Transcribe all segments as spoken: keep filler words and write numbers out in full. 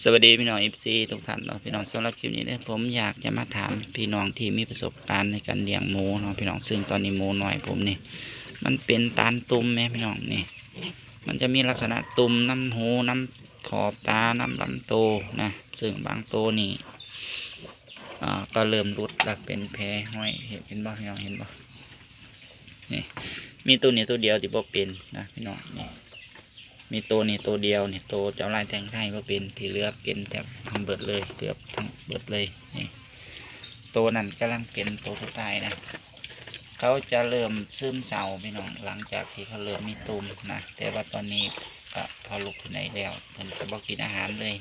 สวัสดีพี่น้อง เอฟซี ทุกท่านเนาะพี่น้อง สำหรับคลิปนี้เนี่ยผมอยากจะมาถามพี่น้องที่มีประสบการณ์ในการเลี้ยงหมูเนาะพี่น้อง ซึ่งตอนนี้หมูน้อยผมนี่ มันเป็นตานตุ่มแหมพี่น้องนี่ มันจะมีลักษณะตุ่มน้ำหูน้ำขอบตาน้ำลำโตนะ ซึ่งบางโตนี่อ่าก็เริ่มหลุดแล้วเป็นแผลห้อย เห็น เห็นบ่พี่น้อง เห็นบ่นี่ มีตัวนี้ตัวเดียวที่บ่เป็นนะพี่น้องนี่ มีตัวนี้ตัวเดียวนี่ ตัวเจ้าลายแตงไทยบ่เป็น ที่เหลือเป็นแทบทั้งเบิดเลย เกือบทั้งเบิดเลยนี่ ตัวนั้นกำลังเป็นตัวสุดท้ายนะ เขาจะเริ่มซึมเศร้าพี่น้อง หลังจากที่เขาเริ่มมีตุ่มนะ แต่ว่าตอนนี้ก็พอลุกขึ้นได้แล้ว เพิ่นก็บ่กินอาหารเลย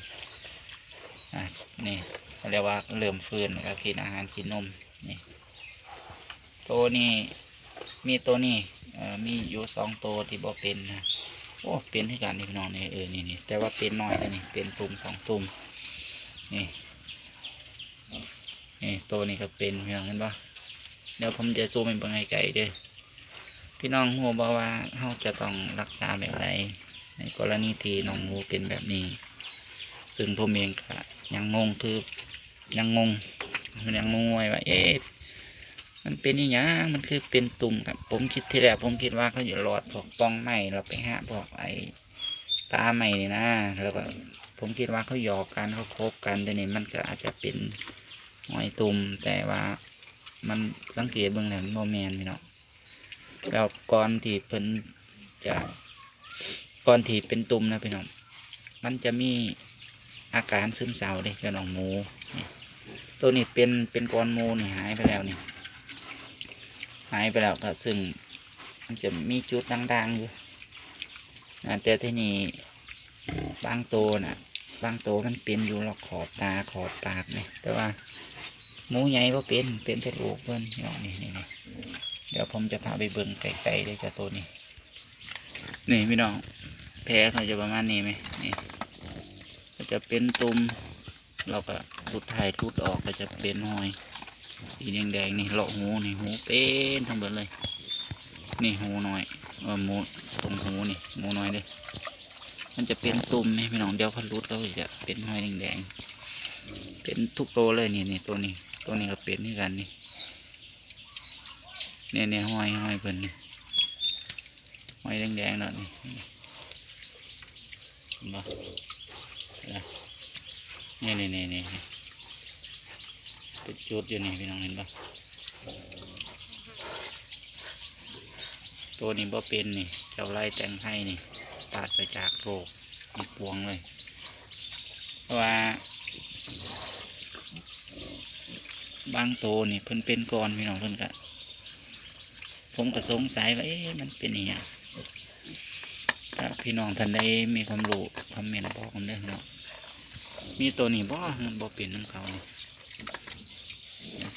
อ่ะ นี่เขาเรียกว่าเริ่มฟื้น ก็กินอาหารกินนมนี่ ตัวนี้ มีตัวนี้เอ่อมีอยู่สองตัวที่บ่เป็นนะ โอ้ เป็นคือกันนี่พี่น้องนี่ เออ นี่นี่ แต่ว่าเป็นน้อยแล้วนี่ เป็นตุ่มสองตุ่มนี่ นี่ ตัวนี้ก็เป็นพี่น้อง เห็นบ่ เดี๋ยวผมจะซูมให้เบิ่งไกลๆเด้อ พี่น้องฮู้บ่ว่าเราจะต้องรักษาแบบใด ในกรณีที่น้องหมูเป็นแบบนี้ ซึ่งผมเองก็ยังงง คือยังงง มันยังงงงวยว่า เอ๊ะ มันเป็นอีหยัง มันคือเป็นตุ่มครับ ผมคิดทีแรก ผมคิดว่าเขาอยู่หลอดพวกปล่องไม้ เราไปหาพวกไอ้ตาไม้นี่นะ แล้วก็ผมคิดว่าเขาหยอกกัน เขาคบกัน แต่นี่มันก็อาจจะเป็นหอยตุ่ม แต่ว่ามันสังเกตเบิ่งแล้วมันบ่แม่นพี่น้อง แล้วก่อนที่เพิ่นจะ ก่อนที่เป็นตุ่มนะพี่น้อง มันจะมีอาการซึมเศร้าเด้ เจ้าน้องหมูนี่ ตัวนี้เป็น เป็นก่อนหมู่นี่ หายไปแล้วนี่ หายไปแล้วก็ ซึ่งมันจะมีจุดด่างๆอยู่นะ แต่ทีนี้บางตัวน่ะ บางตัวมันเป็นอยู่รอบขอบตาขอบปากนี่ แต่ว่าหมูใหญ่บ่เป็น เป็นแต่ลูกเพิ่นพี่น้องนี่ นี่ นี่ เดี๋ยวผมจะพาไปเบิ่งไกลๆเลยเจ้าตัวนี้ นี่พี่น้อง แผลเขาจะประมาณนี้ไหม นี่ ก็จะเป็นตุ่ม เราก็สุดท้ายหลุดออกก็จะเป็นหอยสีแดงๆนี่ เลาะหูนี่ หูเป็นทั้งหมดเลย นี่หูน้อย เออ หมู ตรงหูนี่ หมูน้อยเด้ มันจะเป็นตุ่มนี่พี่น้อง เดี๋ยวเขาหลุดเขาจะเป็นหอยแดงๆ เป็นทุกตัวเลย นี่ นี่ ตัวนี้ ตัวนี้ก็เป็นคือกันนี่ เนี่ย เนี่ย หอย หอยเพิ่นนี่ หอยแดงๆเนาะนี่ เห็นบ่ เห็นบ่ นี่ นี่ นี่ นี่ เป็นจุดอยู่นี่พี่น้อง เห็นบ่ ตัวนี้บ่เป็นนี่ เจ้าลายแตงไทยนี่ ปราศจากโรค มีปวงเลย เพราะว่า บางตัวนี่เพิ่นเป็นก่อนพี่น้อง เพิ่นก็ ผมก็สงสัยว่า เอ๊ะ มันเป็นอีหยัง ถ้าพี่น้องท่านใดมีความรู้ คอมเมนต์บอกผมเด้อเนาะ มีตัวนี้บ่ มันบ่เป็นนำเขานี่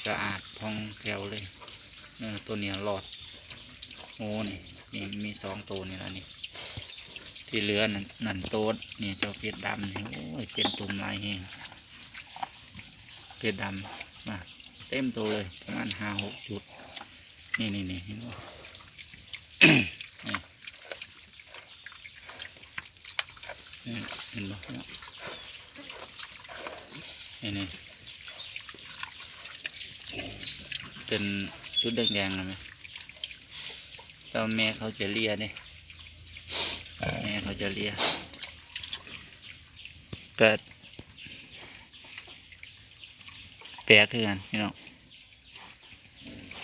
สะอาดผ่องแผ้วเลย เออ ตัวนี้รอด โอ้ นี่ นี่มีสองตัวนี่ล่ะนี่ ที่เหลือนั่น นั่นโตดนี่ เจ้าเพชรดำนี่ โอ้ย เป็นตุ่มหลายแฮง เพชรดำ มา เต็มตัวเลย ประมาณห้าหกจุด นี่ นี่ นี่ เห็นบ่ นี่ นี่ เห็นบ่ นี่ นี่ เป็นจุดแดงๆ เห็นไหม แล้วแม่เขาจะเลียเนี่ย แม่เขาจะเลีย ก็แปลกคือกันพี่น้อง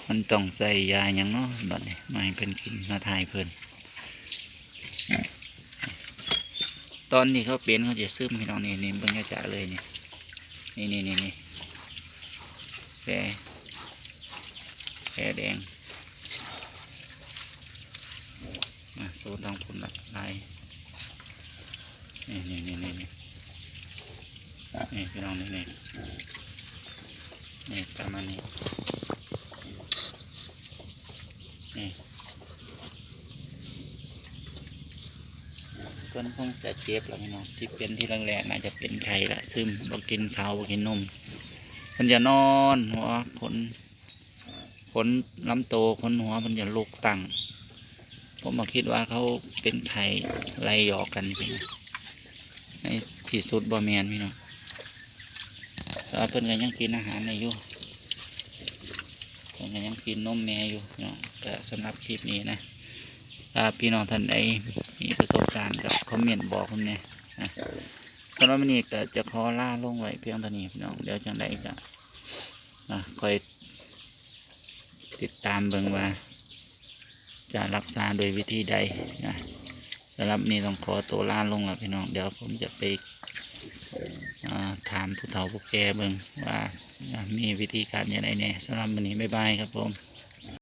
มันต้องใส่ยาหยังเนาะ บัดนี้ มาให้เพิ่นกิน มาถ่ายเพิ่น ตอนนี้เขาเป็น เขาจะซึมพี่น้อง นี่ นี่ เบิ่งจะๆเลยนี่ นี่ นี่ นี่ นี่ แผล แผลแดง อ่ะ โซนทางพุ่นละลาย นี่ นี่ นี่ นี่ นี่ นี่พี่น้อง นี่ นี่ นี่ ประมาณนี้ นี่ เพิ่นคงจะเจ็บแล้วพี่น้อง ที่เป็นที่แรกๆ น่าจะเป็นไข้ละ ซึม บ่กินข้าว บ่กินนม เพิ่นจะนอน หัวขน ขนลำโต ขนหัวเพิ่นจะลุกตั้ง ผมก็คิดว่าเขาเป็นไข้ไล่หยอกกันใช่ไหม ในที่สุดบ่แม่นพี่น้อง แต่ว่าเพิ่นก็ยังกินอาหารได้อยู่ เพิ่นก็ยังกินนมแม่อยู่พี่น้อง ก็สำหรับคลิปนี้นะ ถ้าพี่น้องท่านใดมีประสบการณ์ก็คอมเมนต์บอกผมแหน่นะ สำหรับมื้อนี้ก็จะขอลาลงไว้เพียงเท่านี้พี่น้อง เดี๋ยวจั่งใดก็ อ่ะ คอยติดตามเบิ่งว่า จะรักษาโดยวิธีใดนะ สำหรับนี้ต้องขอตัวลาลงแล้วพี่น้อง เดี๋ยวผมจะไป อ่า ถามผู้เฒ่าผู้แก่เบิ่งว่า อ่า มีวิธีการอย่างไรแหน่ สำหรับมื้อนี้ บ๊ายบายครับผม